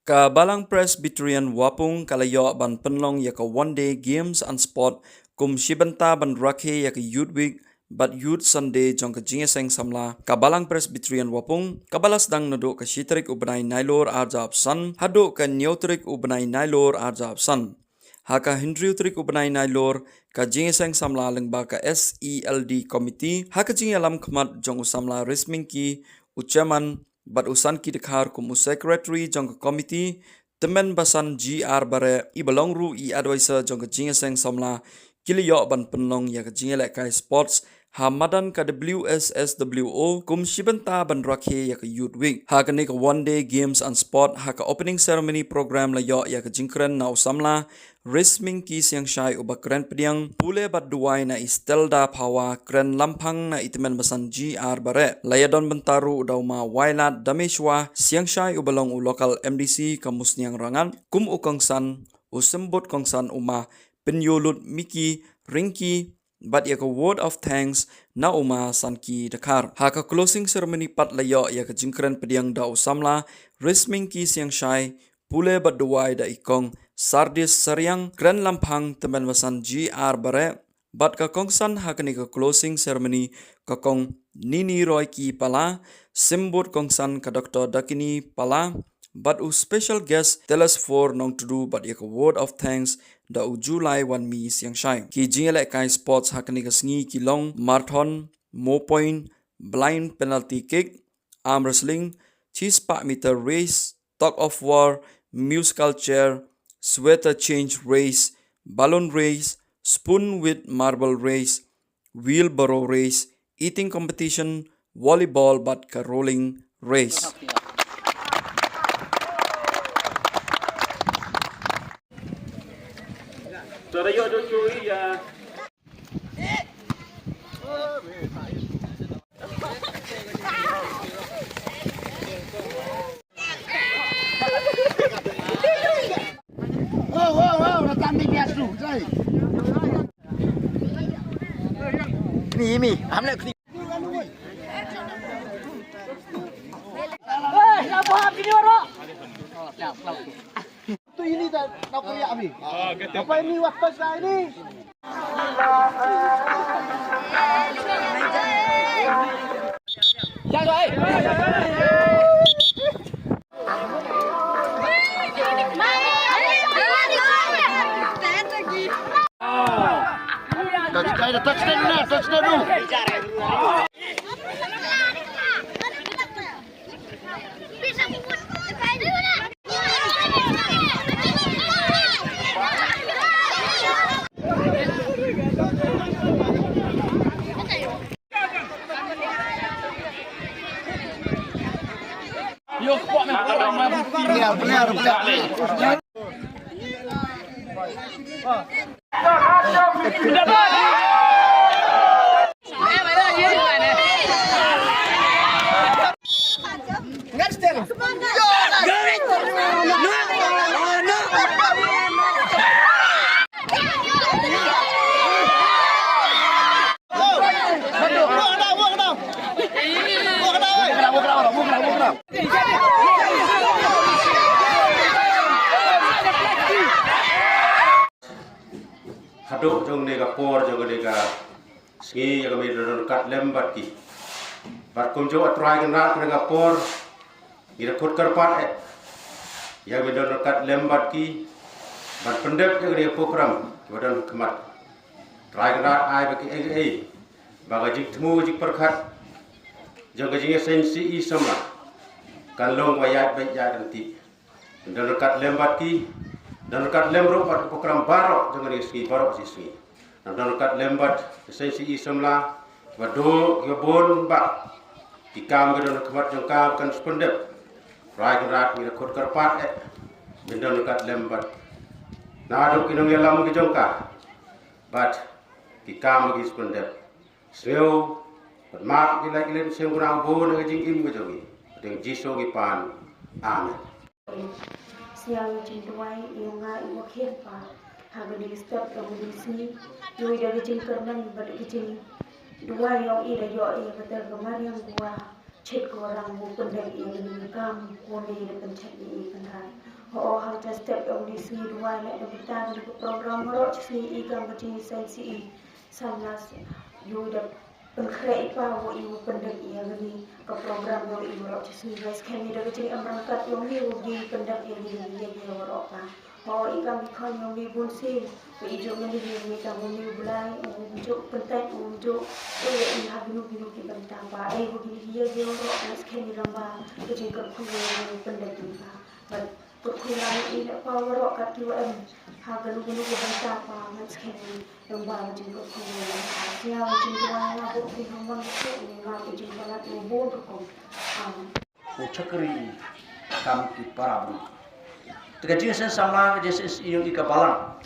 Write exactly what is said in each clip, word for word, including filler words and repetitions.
Ka Balang Presbyterian Wapung ka la ïoh ban pynlong ïa ka One Day Games and Sport kum shi bynta ban rakhe ïa ka Youth Week bad Youth Sunday jong ka Jingïaseng Samla ka Balang Presbyterian Wapung, kaba la sdang naduh ka shi tarik u bnai Nailur arhajar arphew san haduh ka hynñiew tarik u bnai Nailur arhajar arphew san. Ha ka hynriew tarik u bnai Nailur, ka Jingïaseng Samla lyngba ka S E L D Committee, ha ka jingïalam khmat jong u samla Rismingki, u Chairman, bad u Sanki Dkhar kum u Secretary jong ka Committee, Tymmen Basan G R Bareh, iba long ruh i Advisor jong ka Jingïaseng Samla, ki la ïoh ban pynlong ïa ka jingïalehkai sports ha madan ka W S S W O kum shi bynta ban rakhe ïa ka Youth Week. Ha kane ka One Day Games and Sport, ha ka opening ceremony program la ïoh ïa ka jingkren na u samla Rismingki Siangshai uba kren pdiang, pule bad duwai na i Stelda Phawa, kren lamphang na i Tymmen Basan G R Bareh. La ïadon bynta ruh da u ma Wailadmiki Siangshai uba long u local M D C ka Musniang Rangad, kum u kongsan, u symbud kongsan u ma Pynïolutmiki Ringki, bad ïa ka word of thanks na u ma Sanki Dkhar. Ha ka closing ceremony pat la ïoh ïa ka jingkren pdiang da u samla Rismingki Siangshai, pule bad duwai da i kong Sardis Sariang, kren lamphang Tymmen Basan G R Bareh, bad ka kongsan ha kane ka closing ceremony ka kong Nini Royki Pala, symbud kongsan ka Doctor Dakini Pala, bad u special guest Telesphore Nongtudu bad ïa ka word of thanks da u July Wanmi Siangshai. Ki jingïalehkai sports ha kane ka sngi ki long marathon, mow point, blind penalty kick, arm wrestling, shi spah meter race, tug of war, musical chair, sweater change race, balloon race, spoon with marble race, wheelbarrow race, eating competition, volleyball bad ka rolling race. Tu ini dah nak kaya abi. Apa ini waktu saya ini? Touchdown, touchdown, touchdown. Haduh jong ne ka por jong ne ka sngi ïa ka mi don kat lem bad ki. Bad kumjuh A Trai Kynrad kane ka por ngi da kut kyrpad eh ïa ka mi don kat lem bad ki ban pyndep ïa kane ka program kiba don khmat. Trai Kynrad ai ba ki ei ei ba ka jingthmu jingpyrkhat jong ka jingïaseng shi i samla kan long ba ïaid ba ïaid ryntih. Don ryngkat lem bad ki, don ryngkat lem ruh bad ka program baroh jong kane ka sngi baroh shi sngi. Don ryngkat lem bad ka seng shi i samla ba dei kiba bun ba ki kam ki don ha khmat jong ka kan sa pyndep. Trai Kynrad ngi da kut kyrpad eh ban don ryngkat lem bad naduh ki nongïalam ki jong ka bad ki kam ki sa pyndep. Sngewbha bad map ki lait ki lait sngewbha na ka bun ka jingim ka jong ngi. Deng Jisu ngi pan. Amen. Sngewbha jingduwai ïa nga i wa khin pa ha ka dei step ka dei sngi. Ïa da ka jingkyrmen bad ka jingduwai ïa i da ïa i ka ter ka mariang wa chet ko rang bu pyndep ïa ka dei kam ko ne da pynchet ïa i kan rai. O, hangta step ong ni sngi duwai leh da bynta ka program waroh chi sngi i kam ka jingïaseng shi i. Samla yu da pynkhreh i pa wa i u pyndep i ya kani ka program wa i waroh chi sngi. Guys, kami da ka jingim rangkat yong ni wa i pyndep ya ni ya ni waroh pa. O, i kam i khon yong ni bun sien wa i jong ni ni kam wa ni u Blai u jong pyntai u jong. O, ya i ha binu binu ki bynta pa. Ei wa ni ya ni waroh, guys, kami lamba ka jingkyrkhu wa i pyndep i pa. Bad kyrkhu ïa i leh pa waroh kat ki wa em ha kano kano ka bynta pa ngan skhem ïa ba ka jingkyrkhu ïa i. Ïa ka jingduwai nga bok ki hangwan ki ni ma ka jingpalat ïa bun rukom. Amen. Ko chakri i kam ki parabru. Te ka jingïaseng samla ka jingïaseng i ka balang.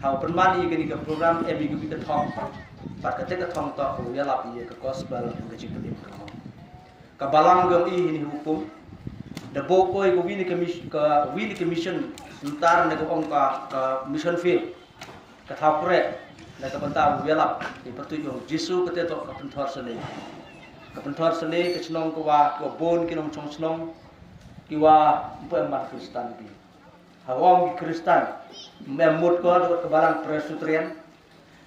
Ha u pynman i kani ka program em i ka bit ka thong. Bad ka te ka thong to ko ïalap i ka gospel ka jingpynim ka. Ka balang ka i hini hukum. Da bok ko i ka wini ka mis-, ka wini ka mission. Ntar na ka ong ka, ka mission field. Ka thaw krek na ka bynta u ïalap i patu yong Jisu ka te to ka pynthor sene. Ka pynthor sene ka chnong ka wa ka bun ki nongchong chnong ki wa mpu em man Kristan bi. Ha ong ki Kristan mem mut ko da ka balang Presbyterian.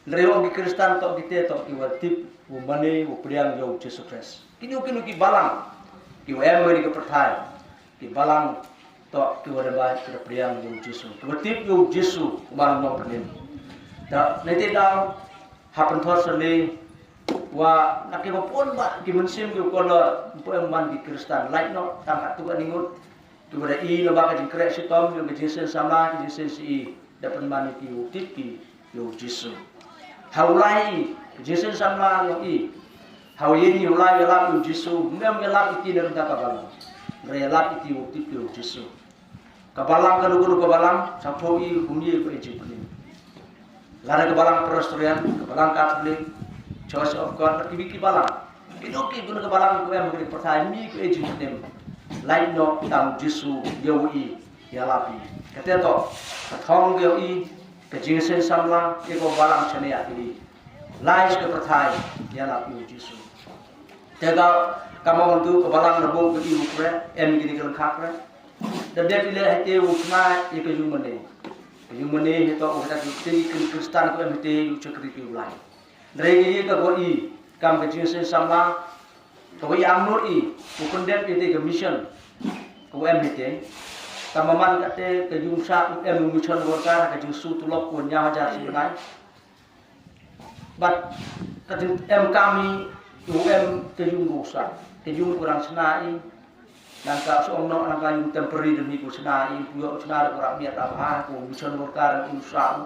Nrei ong ki Kristan to ki te to ki wa tip u mane u priang yong Jisu Khrist. Kinu kinu ki balang ki wa em ni ka pyrthai. Ki balang to ki wa daba ki priang yong Jisu. Ki wa tip yong Jisu u man nong pynlin. Da nete da ha pynthor sene wa na ki wa pun ba ki mynsiem ki wa kolor mpu em man ki Kristan. Laitno tang ha tu ani ngut. Ki wa da i lamba ka jingkrek shitom yong ka jingïaseng samla ka jingïaseng shi i da pynman i ki u tip ki yong Jisu. Ha u lai i ka jingïaseng samla yong i. Ha u ïeng i u lai ïalap yong Jisu. Mem ïalap i ki na ka balang. Re ïalap i ki u tip ki yong Jisu. Ka balang ka dukun ka balang sa pho i kum i ko i jingpynim. Lada ka balang Presbyterian, ka balang Catholic, Church of God, ki biki balang. Kino ki guna ka balang ko em ka pyrthai mi ko e jingpynim. Laitno tang Jisu ïa u i ïalap i. Ka te to ka thong ïa u i ka jingïaseng samla ïa ko balang chane ïa i. Lai ka pyrthai ïalap i u Jisu. Te ka ka mong tu ka balang na bok ka i u kre em kini ka lengkha kre. Da dep i le hai te u kna ïa ka yung mane. Ka yung mane hi to u kata ki te ki Kristan ko em te u chakri ki u lai. Nrei ka i ka ko i kam ka jingïaseng samla ka wa i am nur i u pyndep i te ka mission ka wa em hi te. Ka maman ka te ka yung sa u em u mission worker ka jingsu tulop u nya hajar si benai. Bad ka jing em kam i u em ka yung u sa ka yung u rang sna i. Nang ka so ong no nang ka yung temporary demi u sna i u yo sna u rang miat abha u mission worker u sa u.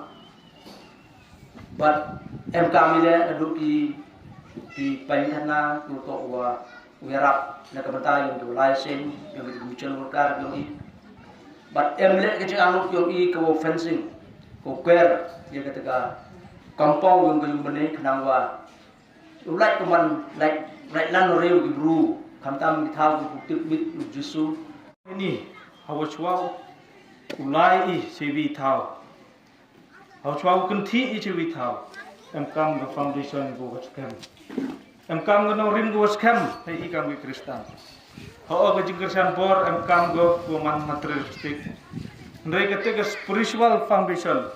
Bad em kam i le adu ki ki pain thana u to wa u yarap na ka bynta yong u lai seng yong u mission worker yong i. Bad em le ka jingangnud yong i ka wa fencing ko ker ïa ka te ka compound yong ka yung mane khnang wa u lait ka man lait lait lan rew ki bru khamtam ki thaw ki tip mit u Jisu. Ni ha wa chwa u lai i sebi thaw. Hau chwa u kynthih i chi wi thaw. Em kam ka foundation ko wa skhem. Em kam ka nongrim ko wa skhem. Hei i kam ki Kristan. Ho o ka jingkyrshan bor em kam ko ko man materialistic. Hynrei ka te ka spiritual foundation.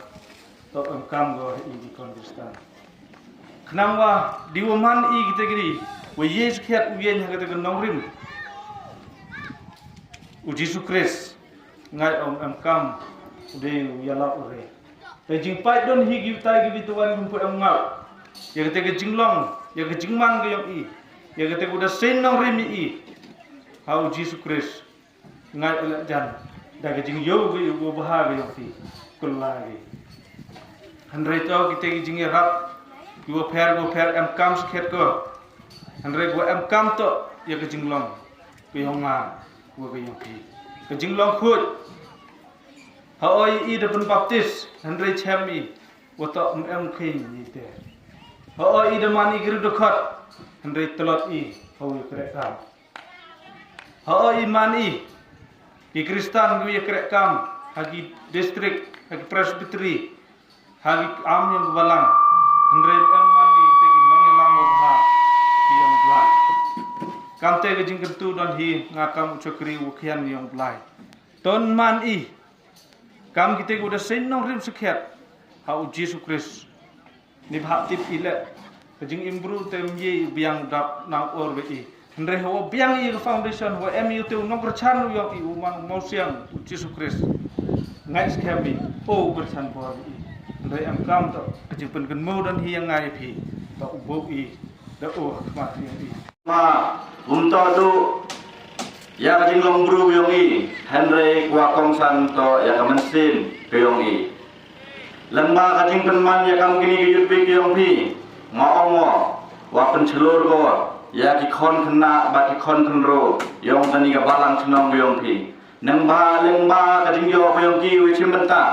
To em kam ko hei i ki kon Kristan. Khnang wa di wa man i ki te ki di. Wa ye skhet u yen ha ka te ka nongrim. U Jisu Khrist. Ngai om em kam. U dei u yala u re. Te jingpait don hi ki utai ki bituan ki pu em ngau. Ïa kata ka jinglong, ïa ka jingman ka yong i. Ïa kata ka uda sein nongrim i. Ha u Jisu Khrist. Ngai ula jan. Da ka jingyo ka yu ko baha ka yong i. Kulla ki. Hynrei to kita ki jingïarap. Ki wa pher ko pher em kam skhet ko. Hynrei ko em kam to ïa ka jinglong. Ka yong nga. Ko ka yong i. Ka jinglong khut. Ha oi i da pynbaptis, hynrei chem i, wa to em em khing i te. Ha oi i da man i gri da khot, hynrei tlot i, ha oi krek kam. Ha oi i man i, ki Kristan ki ïa krek kam, ha ki district, ha ki presbytery, ha ki am yong balang, hynrei em man i te ki nongïalam wa bha, ki yong Blai. Kam te ka jingkyntu don hi, nga kam u chakri u khian yong Blai. Ton man i, Kam kite ki wa da seng nongrim sakhiat ha u Jisu Khrist. Ni bha tip i leh, ka jingim bru te ym ye biang dap nang or we i. Hynrei hawa biang i ka foundation, hawa em i u te u nongkyrchan u yong i, u man u mawsiang u Jisu Khrist. Ngai skhem i, o kyrchan bor we i. Hynrei em kam to, ka jingpynkynmaw don hi ya ngai phi, ba u bok i, da o ha khmat yong i. Ma, um to du, ya ka jinglong bru yong i, hynrei kwa kongsan to ya ka mynsiem ka yong i. Lyngba ka jingpynman ya kam kini ki youth week yong phi, nga ong o, wa pynchlur ko ya ki khon khynnah bad ki khon khynro yong kani ka balang chnong yong phi. Nang ba lyngba ka jingyoh yong ki wi chim bynta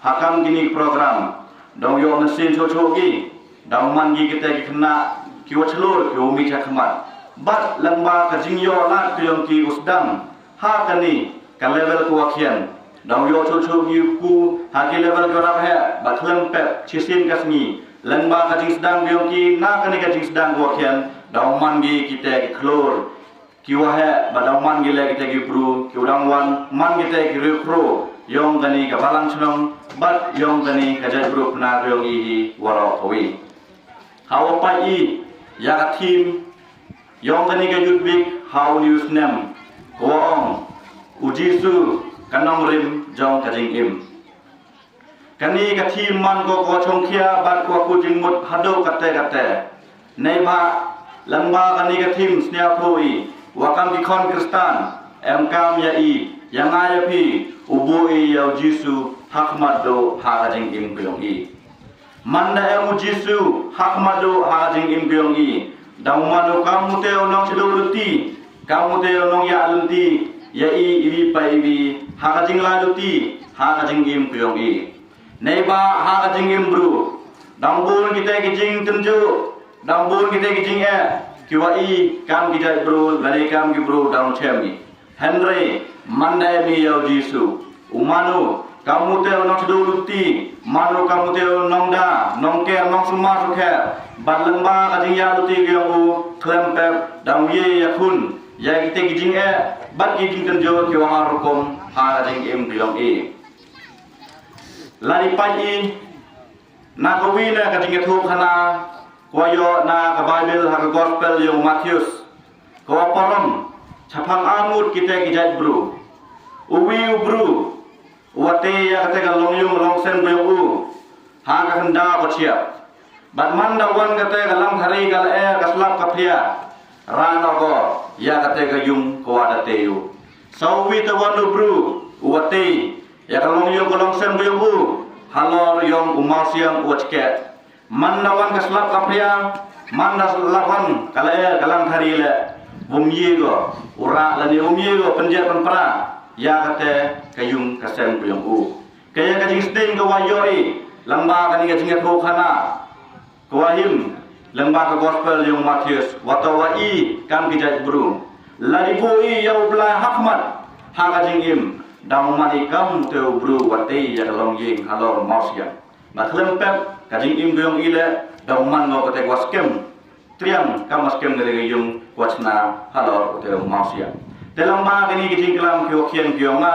ha kam kini ki program, dong yoh mynsiem choh choh ki, dong man ki kite ki khynnah ki wa chlur ki wa mih cha khmat. Bad lyngba ka jingyoh lad yong ki u sdang ha kani ka level ka wa khian. Dang yoh chuh chuh ki u ku ha ki level ka rap heh, ba khlem pep chisien ka sngi. Lyngba ka jingsdang yong ki na kani ka jingsdang ka wa khian, dang man ki kite ki khlur ki wa heh, ba dang man ki le kite ki bru ki wa dang wan man kite ki riewkhro yong kani ka balang chnong bad yong kani ka jaitbru Pnar yong i hi waroh kawi. Ha wa pait i ya ka theme yong kani ka youth week ha u ni u snem, ka wa ong, U Jisu ka nongrim jong ka jingim. Kani ka theme man ko ka wa chongkhia bad ka wa kut jingmut haduh kate kate. Neibhah lyngba kani ka theme sniawthuh i wa kam ki khon Khristan, em kam ya i, ya nga ya phi, u buh i ya u Jisu ha khmat duh ha ka jingim ka yong i. Manda em u Jisu ha khmat duh ha ka jingim ka yong i, dang man u kam u te u nongshadu luti, kam u te u nongyah luti ya i, iwi pa iwi, ha ka jinglai luti, ha ka jingim ka yong i. Neibhah ha ka jingim bru, dang bun kite ki jingtynjuh, dang bun kite ki jingeh ki wa i kam ki jaitbru lane kam ki bru dang chem i. Hynrei manda em i ya u Jisu, u man u kam u te u nongshadu luti, man u kam u te u nongda nongker, nongsumar sukher, bad lyngba ka jingyah luti ka yong u, khlem pep dang ye ya khun ya kite ki jingeh bad ki jingtynjuh ki wa ha rukom ha ka jingim ka yong i. Lani pait i na ka wi na ka jingïathuhkhana ka wa yoh na ka Baibl ha ka Gospel yong u Mathaios, ka wa parom chaphang arngut kite ki jaitbru. U wi u bru u wa tei ya kate ka longïung longsem ka yong u ha ka khyndaw ka chiap. Bad manda wan kate ka langthari ka lyer ka slap ka phria, ran o ko ya kate ka yung ka wa da tei u. Sa u wi te wan u bru u wa tei ya ka longïung ka longsem ka yong u halor yong u mawsiang u wa chket. Manda wan ka slap ka phria, manda la wan ka lyer ka langthari le, bum ye ko u rah lane um ye ko pynjet pynpra ya kate ka yung ka sem ka yong u. Ka ya ka jingsding ka wa yoh i lyngba kani ka jingïathuhkhana ka wa him lyngba ka Gospel yong u Mathaios, wa to wa i kam ki jaitbru. Lada i buh i ya u Blai ha khmat ha ka jingim, dang man i kam u te u bru wa tei ya ka longïing halor mawsiang. Ba khlem pep ka jingim ka yong i le, dang man ko kate ka wa skhem triang kam wa skhem kate ka yung ka wa chna halor u te u mawsiang. Te lyngba kani ka jingklam ki wa khian ki yong nga,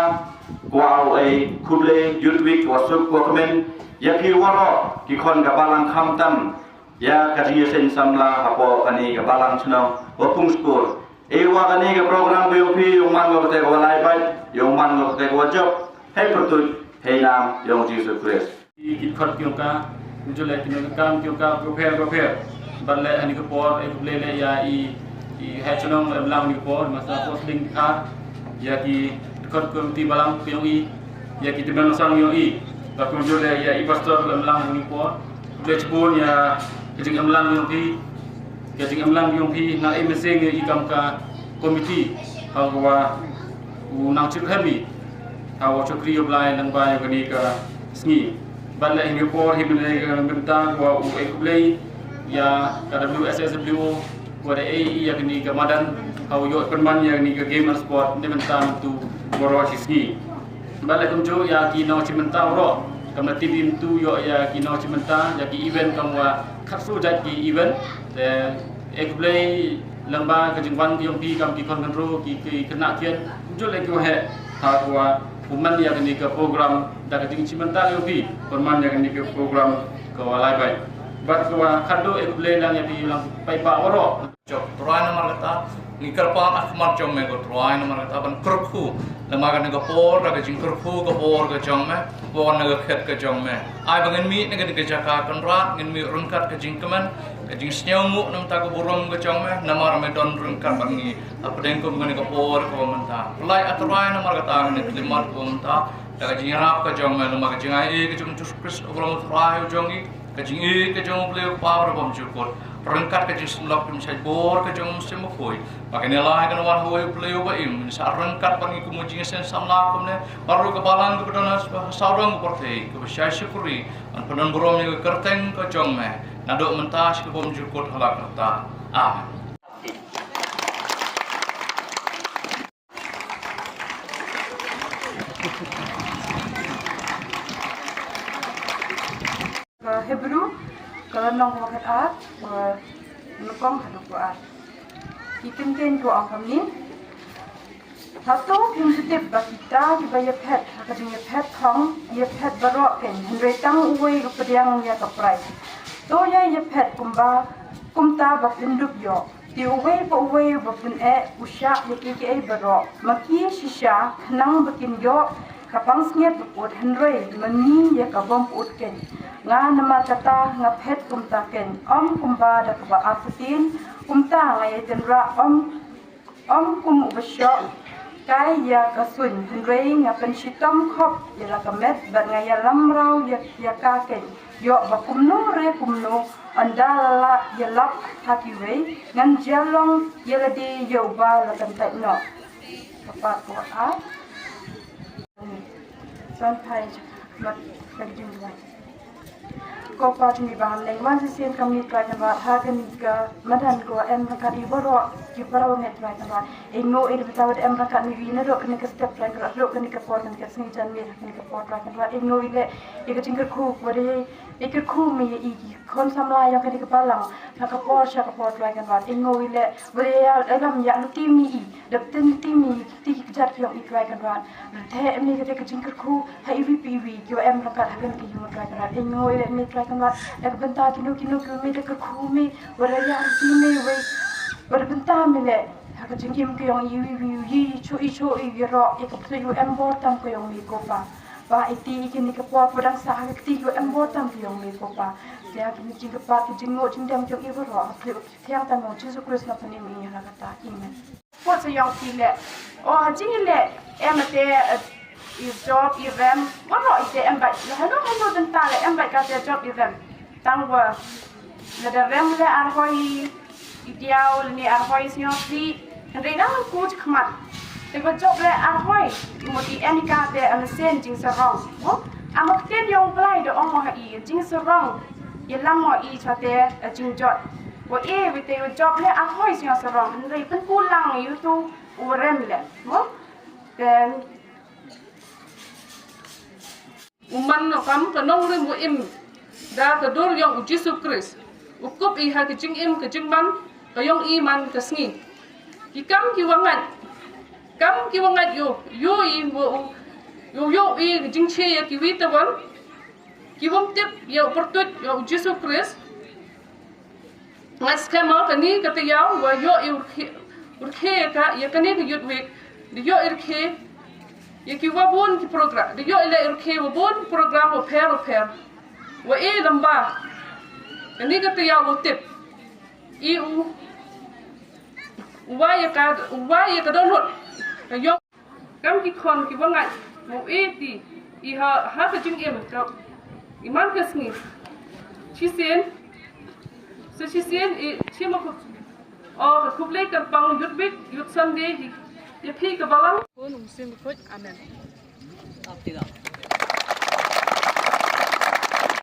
ka wa u ai khublei youth week ka wa suk ka wa kmen ya phi waroh ki khon ka balang khamtam ya ka jingïaseng samla hapoh kani ka balang chnong wa Pungskur. E wa kani ka program ka yong phi yong man ko kate ka wa lai bait, yong man ko kate ka wa jop. Hei pyrtuit, hei nam yong Jisu Khrist. Ki dkhot ki yong ka, kumjuh le ki nongkam ki yong ka, ka pher ka pher. Bad le hani ka por e khublei le ya i, i head chnong emlang ni ka por, Master Posling ka, ya ki dkhot committee balang ki yong i, ya ki tymmen basan yong i. Bad kumjuh le ya i pastor emlang ni ka por. Khublei chibun ya ka jingemlang yong phi, ka jingemlang yong phi na e mynsiem ya i kam ka committee ha ka wa u nang chukhem i ha wa chukri u Blai lyngba ya kani ka sngi. Bad le hi ka por hi mynne ka bynta ka wa u e khublei ya ka W S S W O, ka wa da e i ya kani ka madan ha u yoh pynman ya kani ka game and sport ne bynta myntu waroh shi sngi. Bad le kumjuh ya ki nongshim bynta waroh, kam da tip i myntu yoh ya ki nongshim bynta ya ki event kam wa khatsaw jait ki event. Te e khublei lyngba ka jingwan ki yong phi kam ki khon khynro, ki, ki khynnah khian, kumjuh le ki wa heh ha ka wa Pynman ïa kane ka program da ka jingshim bynta ïa phi, pynman ïa kane ka program ka wa lai bai. Bad ka wa khadduh e khublei lang ïa phi lang paidbah waroh. Jop Trai namar kata, ngi kyrpad ha khmat jong me ko Trai namar kata ban kyrkhu. Namar kane ka por da ka jingkyrkhu ka bor ka jong me, bor na ka khet ka jong me. Ai ba ngin mih na kane ka jaka Kynrad, ngin mih ryngkat ka jingkmen, ka jingsngewnguh namar ka burom ka jong me, namar me don ryngkat bad ngi. Hapdeng kum kane ka por kaba mynta. Pynlait A Trai namar kata kane ka khyllipmat kaba mynta. Da ka jingïarap ka jong me namar ka jingaiei ka jong u Jisu Khrist u Trai u jong ngi. Ka jingïeit ka jong u Blei u Kpa uba bymjukut. Ryngkat ka jingsumlak jingshait bor ka jong u Mynsiem Bakhuid. Ba kane lai kan wan ha uwei u Blei uba im. Sa ryngkat bad ngi kum u jingïaseng samla kumne. Baroh ka balang kaba don ha sawdong ka pyrthei. Kaba shai shukri. Ban pynbun burom ïa ka kyrteng ka jong me. Naduh mynta sha ka bymjukut ha la karta. Amen. Ka Hebru, ka lynnong kaba khatar, ka nyngkong haduh kaba ar. Ki kyntien ki ong kumne. Hato phim tip ba kita kiba ïaphet ha ka jingïaphet khong ïaphet baroh kein, hynrei tang uwei u pdiang ïa ka prai. To ïa ïaphet kumba kumta ba phin dup ïoh. Te uwei pa uwei uba pyneh u shah ïa kiei kiei baroh. Ma ki shisha khnang ba kin ïoh ka pansngiat ba pyut, hynrei ma ngi ïa ka bym pyut kein. Nga namar kata nga phet kumta kein, ym kumba da kaba artatien, kumta nga ïa tynrah, ym, ym kum uba shoh kai ïa ka suiñ, hynrei nga pynshitom khop ïa la ka met bad nga ïalam mraw ïa, ïa ka kein. Ïoh ba kumno re kumno, ynda la ïalap ha kiwei, ngan jia long ïa lade ïa uba la kyntait noh. Ka part kaba ar. San phai mat ka jingduwai. Ko Pa jong ngi ba ha bneng, wan shisien kam ngi Trai Kynrad ha kane ka madan ko em ryngkat ïa baroh ki para bangeit Trai Kynrad. Ïa ngi ïa dei bynta wat em ryngkat ngi ïa naduh kane ka step Trai Kynrad, naduh kane ka por, kane ka sngi jan miet, kane ka por Trai Kynrad. Ïa ngi ïa leh ïa ka jingkyrkhu wat ïa Ïa kyrkhu me ïa i ki khun samla ïong kane ka balang. Na ka por sha ka por Trai Kynrad. Ïa ngo ïa leh, ba ïa ïalam ïa luti me i. Dap ten luti me i, ki kti ki kjat ki ïong i Trai Kynrad. Rtheh me kata ka jingkyrkhu ha iwei pa iwei ki wa em ryngkat ha kane ka ïing Trai Kynrad. Ïa ngo ïa leh me Trai Kynrad. Na ka bynta kino kino ki me da kyrkhu me, ba ïa luti me wei. Ba da bynta me leh ha ka jingim ka ïong i iwei iwei, i shu i shu i ïaroh ïa ka pyrthei u em bor tam ka ïong me ko Pa. Ba ïa ti ïa kine ki por ba dang sah ha ka kti ïa em bor tam ki ïong me ko Pa. Ïa kine jingkyrpad ki jingngooh jingdem ki ïong i baroh ha ka kti u Trai tang u Jisu Khrist na pynïeng ïa la kata. Amen. Pot sa ïong ti leh. O ha jingïaleh em te i jop i rem. Baroh i te em bad. Hano hano dang ta leh em bad ka te jop i rem. Tang wa lada rem leh arhoi i diaw lane arhoi sngewsih. Hynrei nang ku khmat. Te ba jop leh arhoi. Mo ti enika te am sen jingsarong. Mo ama ktien ïong Blai da ong mo ha i jingsarong. Ïalam mo i chate jingjot. Wa e wi te jop leh arhoi sngewsarong. Hynrei pynkulang ïa utu u rem leh. Mo. Then u man no kam ka nongrim u im da ka dur ïong u Jisu Khrist. U kup i ha ka jingim ka jingman ka ïong i man ka sngi. Ki kam ki wangait, kam ki wangait ïoh ïoh i wa u ïoh ïoh i ka jingshai ïa ki wi tawon ki wam tip ïa u pyrtuit ïa u Jisu Khrist. Nga skhem ma kane ka taïaw wa ïoh i u rkhie, u rkhie ïa ka, ïa kane ka Youth Week. Da ïoh i rkhie ïa ki wa bun ki program. Da ïoh i leh i rkhie wa bun ki program wa pher wa pher. Wa e lamba kane ka taïaw wa tip i u wa ïa ka, wa ïa ka dohnud ka ïoh. Kam ki khon ki wangait mo e ti i ha ha ka jingim ka i man ka sngi. Shisien sa shisien i chima ko o ka khublei ka pang Youth Week, Youth Sunday hi. Ïa phi ka balang. Ko nung sing ko. Amen.